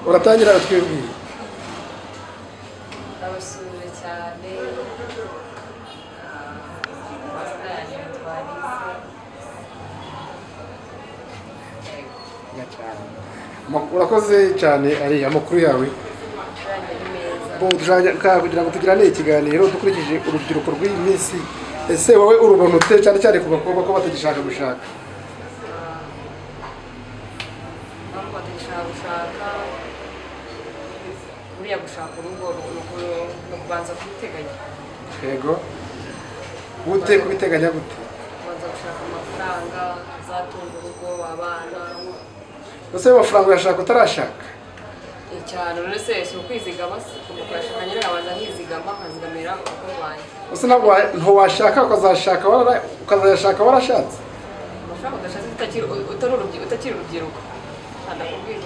Uratangira twibwira. Ndabasuhuje cyane. Amazina yanjye yitwa Alice. Urakoze cyane ari amakuru yawe. Yanjye ni meza. Bo dushaka kugira ngo tugirane ikiganiro dukurikije urubyiruko rw'iyi minsi. Ese wowe urubona ute cyane cyane ku bakobwa ko batagishaka gushaka? Impamvu batagishaka gushaka, buriya gushaka urugo ni ukubanza kubiteganya. Yego. Gute kubiteganya gute? Kubanza gushaka amafaranga azatunga urugo, abana. Ese amafaranga uyashaka utarashaka? Cyane, none se si ukwizigama se? Ukuyashaka nyine nkabanza nkizigama, nkazigamira urugo rwanjye. Ese ntabwo ntiwashaka ukazashaka ukazayashaka warashatse? Amafaranga udashatse utakiri urubyiruko, ndakubwiza